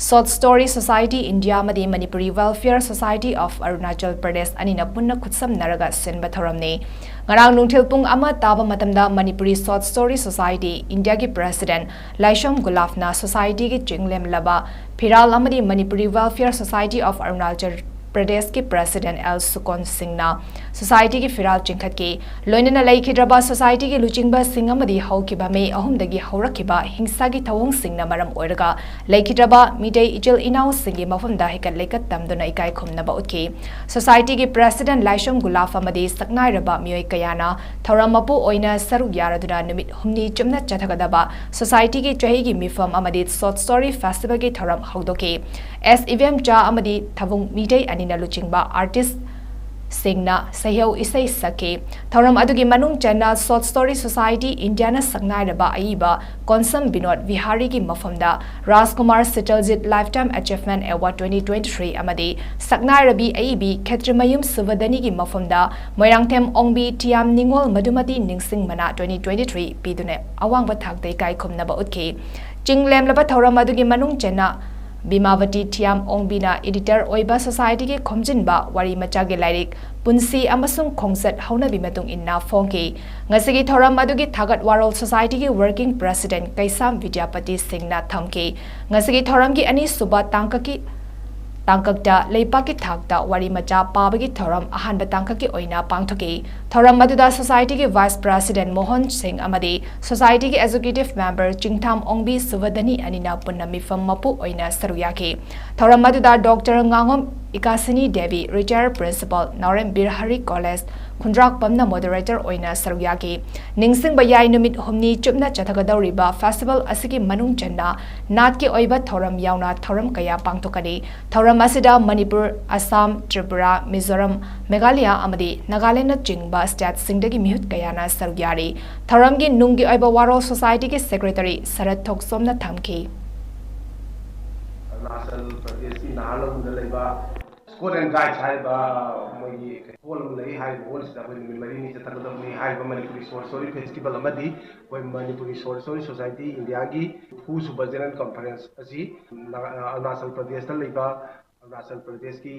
ꯁꯣꯔꯠ ꯁ꯭ꯇꯣꯔꯤ ꯁꯣꯁꯥꯏꯇꯤ ꯏꯟꯗꯤꯌꯥ ꯑꯃꯗꯤ Manipuri welfare society of Arunachal Pradesh ꯑꯅꯤꯅ ꯄꯨꯟꯅ ꯈꯨꯠꯁꯝꯅꯔꯒ ꯁꯤꯟꯕ ꯊꯧꯔꯝꯅꯤ꯫ ꯉꯔꯥꯡ ꯅꯨꯡꯊꯤꯜ ꯄꯨꯡ ꯑꯃ ꯇꯥꯕ ꯃꯇꯝꯗ ꯃꯅꯤꯄꯨꯔꯤ ꯁꯣꯔꯠ ꯁ꯭ꯇꯣꯔꯤ ꯁꯣꯁꯥꯏꯇꯤ ꯏꯟꯗꯤꯌꯥꯒꯤ ꯄ꯭ꯔꯦꯁꯤꯗꯦꯟꯠ ꯂꯥꯏꯁ꯭ꯔꯝ ꯒꯨꯂꯥꯐꯅ ꯁꯣꯁꯥꯏꯇꯤꯒꯤ ꯆꯤꯡꯂꯦꯝꯂꯕ ꯐꯤꯔꯥꯜ ꯑꯃꯗꯤ Manipuri welfare society of Arunachal ꯄ꯭ꯔꯗꯦꯁꯀꯤ ꯄ꯭ꯔꯦꯁꯤꯗꯦꯟꯠ ꯑꯦꯜ ꯁꯨꯀꯣꯟ ꯁꯤꯡꯅ ꯁꯣꯁꯥꯏꯇꯤꯒꯤ ꯐꯤꯔꯥꯜ ꯆꯤꯡꯈꯠꯈꯤ꯫ ꯂꯣꯏꯅꯅ ꯂꯩꯈꯤꯗ꯭ꯔꯕ ꯁꯣꯁꯥꯏꯇꯤꯒꯤ ꯂꯨꯆꯤꯡꯕꯁꯤꯡ ꯑꯃꯗꯤ ꯍꯧꯈꯤꯕ ꯃꯦ ꯑꯍꯨꯝꯗꯒꯤ ꯍꯧꯔꯛꯈꯤꯕ ꯍꯤꯡꯁꯥꯒꯤ ꯊꯧꯑꯣꯡꯁꯤꯡꯅ ꯃꯔꯝ ꯑꯣꯏꯔꯒ ꯂꯩꯈꯤꯗ꯭ꯔꯕ ꯃꯤꯇꯩ ꯏꯆꯤꯜ ꯏꯅꯥꯎꯁꯤꯡꯒꯤ ꯃꯐꯝꯗ ꯍꯩꯀꯠ ꯂꯩꯀꯠ ꯇꯝꯗꯨꯅ ꯏꯀꯥꯏ ꯈꯨꯝꯅꯕ ꯎꯠꯈꯤ꯫ ꯁꯣꯁꯥꯏꯇꯤꯒꯤ ꯄ꯭ꯔꯦꯁꯤꯗꯦꯟꯠ ꯂꯥꯏꯁ꯭ꯔꯝ ꯒꯨꯂꯥꯐ ꯑꯃꯗꯤ ꯁꯛꯅꯥꯏꯔꯕ ꯃꯤꯑꯣꯏ ꯀꯌꯥꯅ ꯊꯧꯔꯝ ꯃꯄꯨ ꯑꯣꯏꯅ ꯁꯔꯨꯛ ꯌꯥꯔꯗꯨꯅ ꯅꯨꯃꯤꯠ ꯍꯨꯝꯅꯤ ꯆꯨꯞꯅ ꯆꯠꯊꯒꯗꯕ ꯁꯣꯁꯥꯏꯇꯤꯒꯤ ꯆꯍꯤꯒꯤ ꯃꯤꯐꯝ ꯑꯃꯗꯤ ꯁꯣꯔꯠ ꯁ꯭ꯇꯣꯔꯤ ꯐꯦꯁꯇꯤꯚꯦꯜꯒꯤ ꯊꯧꯔꯝ ꯍꯧꯗꯣꯛꯈꯤ꯫ ꯑꯦꯁ ꯏꯕꯦꯝꯆꯥ ꯑꯃꯗꯤ ꯊꯕꯨꯡ ꯃꯤꯇꯩ ꯑꯅꯤꯅ ꯂꯨꯆꯤꯡꯕ ꯑꯥꯔꯇꯤꯁ꯭ꯠꯁꯤꯡꯅ ꯁꯩꯍꯧ ꯏꯁꯩ ꯁꯛꯈꯤ꯫ ꯊꯧꯔꯝ ꯑꯗꯨꯒꯤ ꯃꯅꯨꯡ ꯆꯟꯅ ꯁꯣꯔꯠ ꯁ꯭ꯇꯣꯔꯤ ꯁꯣꯁꯥꯏꯇꯤ ꯏꯟꯗꯤꯌꯥꯅ ꯁꯛꯅꯥꯏꯔꯕ ꯑꯏꯕ ꯀꯣꯟꯁꯝ ꯕꯤꯅꯣꯗ ꯕꯤꯍꯥꯔꯤꯒꯤ ꯃꯐꯝꯗ Rajkumar Sitaljit lifetime achievement award twenty twenty three ꯑꯃꯗꯤ ꯁꯛꯅꯥꯏꯔꯕꯤ ꯑꯏꯕꯤ ꯈꯦꯇ꯭ꯔꯤꯃꯌꯨꯝ ꯁꯨꯚꯗꯅꯤꯒꯤ ꯃꯐꯝꯗ ꯃꯣꯏꯔꯥꯡꯊꯦꯝ ꯑꯣꯡꯕꯤ ꯊꯤꯌꯥꯝ ꯅꯤꯉꯣꯜ ꯃꯗꯨꯃꯇꯤ ꯅꯤꯡꯁꯤꯡ ꯃꯅꯥ ꯇ꯭ꯋꯦꯟꯇꯤ ꯇ꯭ꯋꯦꯟꯇꯤ ꯊ꯭ꯔꯤ ꯄꯤꯗꯨꯅ ꯑꯋꯥꯡꯕ ꯊꯥꯛꯇ ꯏꯀꯥꯏ ꯈꯨꯝꯅꯕ ꯎꯠꯈꯤ꯫ ꯆꯤꯡ ꯂꯦꯝꯂꯕ ꯊꯧꯔꯝ ꯑꯗꯨꯒꯤ ꯃꯅꯨꯡ ꯆꯟꯅ ꯕꯤꯃꯥꯕꯇꯤ ꯊꯤꯌꯥꯝ ꯑꯣꯡꯕꯤꯅ ꯏꯗꯤꯇꯔ ꯑꯣꯏꯕ ꯁꯣꯁꯥꯏꯇꯤꯒꯤ ꯈꯣꯝꯖꯤꯟꯕ ꯋꯥꯔꯤ ꯃꯆꯥꯒꯤ ꯂꯥꯏꯔꯤꯛ ꯄꯨꯟꯁꯤ ꯑꯃꯁꯨꯡ ꯈꯣꯡꯆꯠ ꯍꯧꯅꯕꯤ ꯃꯇꯨꯡ ꯏꯟꯅ ꯐꯣꯡꯈꯤ꯫ ꯉꯁꯤꯒꯤ ꯊꯧꯔꯝ ꯑꯗꯨꯒꯤ ꯊꯥꯒꯠ ꯋꯥꯔꯣꯜ ꯁꯣꯁꯥꯏꯇꯤꯒꯤ ꯋꯥꯔꯀꯤꯡ ꯄ꯭ꯔꯦꯁꯤꯗꯦꯟꯠ ꯀꯩꯁꯥꯝ ꯕꯤꯗ꯭ꯌꯥꯄꯇꯤ ꯁꯤꯡꯅ ꯊꯝꯈꯤ꯫ ꯉꯁꯤꯒꯤ ꯊꯧꯔꯝꯒꯤ ꯑꯅꯤꯁꯨꯕ ꯇꯥꯡꯀꯛꯀꯤ ꯇꯥꯡꯀꯛꯇ ꯂꯩꯄꯥꯛꯀꯤ ꯊꯥꯛꯇ ꯋꯥꯔꯤ ꯃꯆꯥ ꯄꯥꯕꯒꯤ ꯊꯧꯔꯝ ꯑꯍꯥꯟꯕ ꯇꯥꯡꯀꯛꯀꯤ ꯑꯣꯏꯅ ꯄꯥꯡꯊꯣꯛꯈꯤ꯫ ꯊꯧꯔꯝ ꯑꯗꯨꯗ ꯁꯣꯁꯥꯏꯇꯤꯒꯤ ꯚꯥꯏꯁ ꯄ꯭ꯔꯦꯁꯤꯗꯦꯟꯠ ꯃꯣꯍꯟ ꯁꯤꯡ ꯑꯃꯗꯤ ꯁꯣꯁꯥꯏꯇꯤꯒꯤ ꯑꯦꯛꯖꯤꯀ꯭ꯌꯨꯇꯤꯚ ꯃꯦꯝꯕꯔ ꯆꯤꯡꯊꯥꯝ ꯑꯣꯡꯕꯤ ꯁꯨꯚꯗꯅꯤ ꯑꯅꯤꯅ ꯄꯨꯟꯅ ꯃꯤꯐꯝ ꯃꯄꯨ ꯑꯣꯏꯅ ꯁꯔꯨꯛ ꯌꯥꯈꯤ꯫ ꯊꯧꯔꯝ ꯑꯗꯨꯗ ꯗꯣꯛꯇꯔ ꯉꯥꯉꯣꯝ ꯏꯀꯥꯁꯤꯅꯤ ꯗꯦꯕꯤ, ꯔꯤꯇꯥꯌꯔ ꯄ꯭ꯔꯤꯟꯁꯤꯄꯥꯜ, ꯅꯥꯎꯔꯦꯝ ꯕꯤꯔ ꯍꯔꯤ ꯀꯣꯂꯦꯖ, ꯈꯨꯟꯗ꯭ꯔꯥꯛꯄꯝꯅ ꯃꯣꯗꯔꯦꯇꯔ ꯑꯣꯏꯅ ꯁꯔꯨꯛ ꯌꯥꯈꯤ꯫ ꯅꯤꯡꯁꯤꯡꯕ ꯌꯥꯏ, ꯅꯨꯃꯤꯠ ꯍꯨꯝꯅꯤ ꯆꯨꯞꯅ ꯆꯠꯊꯒꯗꯧꯔꯤꯕ ꯐꯦꯁꯇꯤꯚꯦꯜ ꯑꯁꯤꯒꯤ ꯃꯅꯨꯡ ꯆꯟꯅ ꯅꯥꯠꯀꯤ ꯑꯣꯏꯕ ꯊꯧꯔꯝ ꯌꯥꯎꯅ ꯊꯧꯔꯝ ꯀꯌꯥ ꯄꯥꯡꯊꯣꯛꯀꯅꯤ꯫ ꯊꯧꯔꯝ ꯑꯁꯤꯗ ꯃꯅꯤꯄꯨꯔ, ꯑꯁꯥꯝ, ꯇ꯭ꯔꯤꯄꯨꯔꯥ, ꯃꯤꯖꯣꯔꯥꯝ, ꯃꯦꯘꯥꯂꯌꯥ ꯑꯃꯗꯤ ꯅꯥꯒꯥꯂꯦꯟꯗꯅꯆꯤꯡꯕ ꯁ꯭ꯇꯦꯠꯁꯤꯡꯗꯒꯤ ꯃꯤꯍꯨꯠ ꯀꯌꯥꯅ ꯁꯔꯨꯛ ꯌꯥꯔꯤ꯫ ꯊꯧꯔꯝꯒꯤ ꯅꯨꯡꯒꯤ ꯑꯣꯏꯕ ꯋꯥꯔꯣꯜ ꯁꯣꯁꯥꯏꯇꯤꯒꯤ ꯁꯦꯀ꯭ꯔꯦꯇꯔꯤ ꯁꯔꯠ ꯊꯣꯛꯆꯣꯝꯅ ꯊꯝꯈꯤ꯫ ꯑꯔꯨꯅꯥꯆꯜ ꯄ꯭ꯔꯗꯦꯁꯀꯤ ꯅꯍꯥꯟ ꯂꯧꯕꯗ ꯂꯩꯕ ꯁ꯭ꯀꯣꯠ ꯑꯦꯟ ꯒꯥꯏꯗ ꯍꯥꯏꯔꯤꯕ ꯃꯣꯏꯒꯤ ꯍꯣꯜ ꯑꯃ ꯂꯩ꯫ ꯍꯥꯏꯔꯤꯕ ꯍꯣꯜꯁꯤꯗ ꯑꯩꯈꯣꯏ ꯅꯨꯃꯤꯠ ꯃꯔꯤꯅꯤ ꯆꯠꯊꯒꯗꯕꯅꯤ꯫ ꯍꯥꯏꯔꯤꯕ ꯃꯅꯤꯄꯨꯔꯤ ꯁꯣꯔꯠ ꯁ꯭ꯇꯣꯔꯤ ꯐꯦꯁꯇꯤꯚꯦꯜ ꯑꯃꯗꯤ ꯑꯩꯈꯣꯏ ꯃꯅꯤꯄꯨꯔꯤ ꯁꯣꯔꯠ ꯁ꯭ꯇꯣꯔꯤ ꯁꯣꯁꯥꯏꯇꯤ ꯏꯟꯗꯤꯌꯥꯒꯤ ꯍꯨꯝꯐꯨꯁꯨꯕ ꯖꯦꯅꯔꯦꯜ ꯀꯟꯐꯔꯦꯟꯁ ꯑꯁꯤ ꯅꯥꯒꯥ-, ꯑꯔꯨꯅꯥꯆꯜ ꯄ꯭ꯔꯗꯦꯁꯇ ꯂꯩꯕ ꯑꯔꯨꯅꯥꯆꯜ ꯄ꯭ꯔꯗꯦꯁꯀꯤ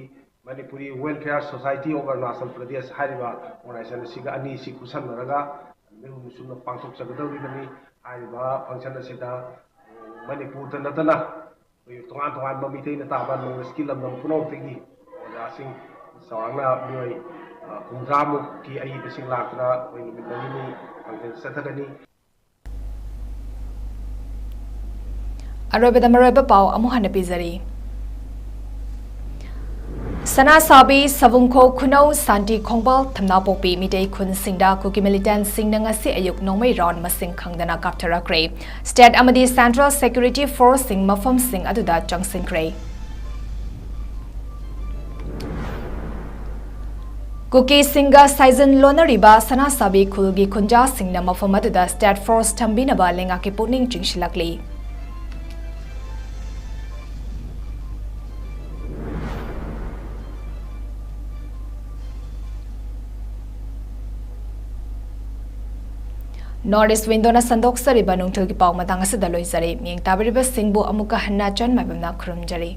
Manipuri Welfare Society of Arunachal Pradesh ꯍꯥꯏꯔꯤꯕ organization ꯑꯁꯤꯒ ꯑꯅꯤꯁꯤ ꯈꯨꯠꯁꯝꯅꯔꯒ ꯅꯨꯃꯤꯠ ꯍꯨꯝꯅꯤ ꯆꯨꯞꯅ ꯄꯥꯡꯊꯣꯛꯆꯒꯗꯧꯔꯤꯕꯅꯤ꯫ ꯍꯥꯏꯔꯤꯕ function ꯑꯁꯤꯗ ꯃꯅꯤꯄꯨꯔꯗ ꯅꯠꯇꯅ ꯑꯩꯈꯣꯏ ꯇꯣꯉꯥꯟ ꯇꯣꯉꯥꯟꯕ ꯃꯤꯇꯩꯅ ꯇꯥꯕ knowledgeꯀꯤ ꯂꯝꯗꯝ ꯄꯨꯝꯅꯃꯛꯇꯒꯤ ꯑꯣꯖꯥꯁꯤꯡ ꯆꯥꯎꯔꯥꯛꯅ ꯃꯤꯑꯣꯏ ꯍꯨꯝꯗ꯭ꯔꯥꯃꯨꯛꯀꯤ ꯑꯍꯩꯕꯁꯤꯡ ꯂꯥꯛꯇꯅ ꯑꯩꯈꯣꯏ ꯅꯨꯃꯤꯠ ꯃꯔꯤꯅꯤ function ꯆꯠꯊꯒꯅꯤ꯫ ꯑꯔꯣꯏꯕꯗ ꯃꯔꯨꯑꯣꯏꯕ ꯄꯥꯎ ꯑꯃꯨꯛ ꯍꯟꯅ ꯄꯤꯖꯔꯤ꯫ ꯁꯅꯥꯁꯥꯕꯤ, ꯁꯕꯨꯡꯈꯣꯛ, ꯈꯨꯅꯧ, ꯁꯥꯟꯇꯤ ꯈꯣꯡꯕꯥꯜ, ꯊꯝꯅꯥꯄꯣꯛꯄꯤ ꯃꯤꯇꯩ ꯈꯨꯟꯁꯤꯡꯗ ꯀꯨꯀꯤ militantꯁꯤꯡꯅ ꯉꯁꯤ ꯑꯌꯨꯛ ꯅꯣꯡꯃꯩ round ꯃꯁꯤꯡ ꯈꯪꯗꯅ ꯀꯥꯞꯊꯔꯛꯈ꯭ꯔꯦ꯫ State ꯑꯃꯗꯤ Central Security Forceꯁꯤꯡ ꯃꯐꯝꯁꯤꯡ ꯑꯗꯨꯗ ꯆꯪꯁꯤꯟꯈ꯭ꯔꯦ꯫ ꯀꯨꯀꯤꯁꯤꯡꯒ ꯁꯥꯏꯖꯟ ꯂꯣꯟꯅꯔꯤꯕ ꯁꯅꯥꯁꯥꯕꯤ ꯈꯨꯜꯒꯤ ꯈꯨꯟꯖꯥꯁꯤꯡꯅ ꯃꯐꯝ ꯑꯗꯨꯗ State Force ꯊꯝꯕꯤꯅꯕ ꯂꯩꯉꯥꯛꯀꯤ ꯄꯨꯛꯅꯤꯡ ꯆꯤꯡꯁꯤꯜꯂꯛꯂꯤ꯫ North East Windowꯅ ꯁꯟꯗꯣꯛꯆꯔꯤꯕ ꯅꯨꯡꯊꯤꯜꯒꯤ ꯄꯥꯎ ꯃꯇꯥꯡ ꯑꯁꯤꯗ ꯂꯣꯏꯖꯔꯦ꯫ ꯃꯤꯠꯌꯦꯡ ꯇꯥꯕꯤꯔꯤꯕꯁꯤꯡꯕꯨ ꯑꯃꯨꯛꯀ ꯍꯟꯅ ꯆꯟ ꯃꯥꯏꯕꯝꯅ ꯈꯨꯔꯨꯝꯖꯔꯤ꯫